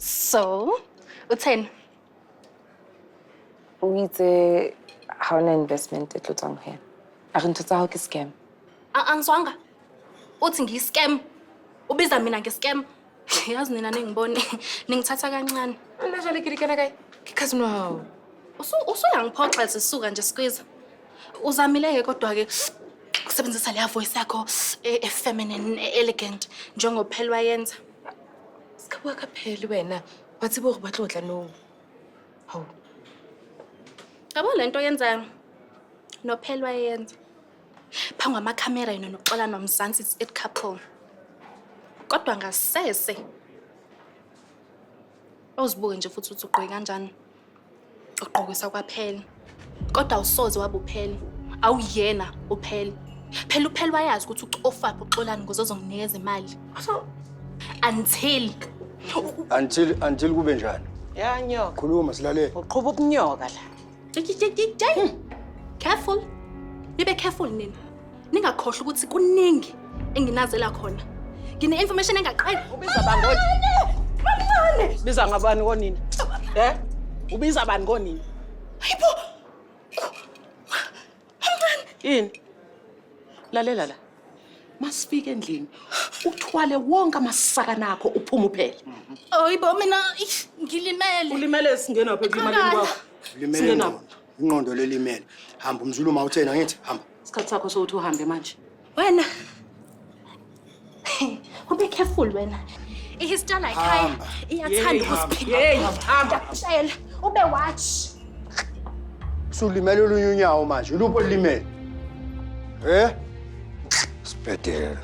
So, utheni? O itse ha ona investment e tlo tswang ho yena. A re ntho tsa hao ke scam. Angizwanga. Uthi ngiyi-scam. Ubiza mina nge-scam. Yazi nina ningibone. Ningithatha kancane. Nna jwale ke di kena kae? Ke cousin wa hao. Usuyangiphoxa zisuka nje squeeze. Uzamile-ke kodwa-ke ukusebenzisa leya voice yakho e-feminine, e-elegant njengophela wayenza. Se ka bua ka phele wena. Wa tseba hore ba tlo tla nou. Hao. Yabo le nto oyenzayo nophela wayenza. Phambi kwamakhamera yena noXolani Mzansi it's it couple. Kodwa ngasese uzibuke nje futhi uthi ugqoke kanjani. Ugqokisa kwaphela. Kodwa awusoze wabuphela. Awuyena uphela. Phela uphela wayazi ukuthi ucofaphi uXolani ukuze ozonginikeza imali. So Until Until kube njani? Ya nyoka. Khuluma silalele. Uqhuba ubunyoka la. Careful. Nibe careful nina. Ningakhohlwa ukuthi kuningi enginazela khona. Ngine information engaqali. Ubiza bani ngonina? Mamncane. Ubiza ngabani konina? Eh? Ubiza bani konina? Hayibo. Yini? Lalela la. Masifika endlini, uthwale wonke amasakana akho uphume uphele. Hayibo mina ish, ngilimele. Ulimele singena phi ekulimaleni kwakho? Limele Singena. ingqondo. Ingqondo lelimele. Hamba umzulu uma uthena ngithi hamba. Isikhathi sakho sokuthi uhambe manje. Wena. Ube careful wena. I-history la ekhaya Hamba. iyathanda ukuziphinda. Hey, hamba. Tshela, ube watch. Usulimele olunye unyawo manje. Uluphi olulimele? Eh? Sibhedela.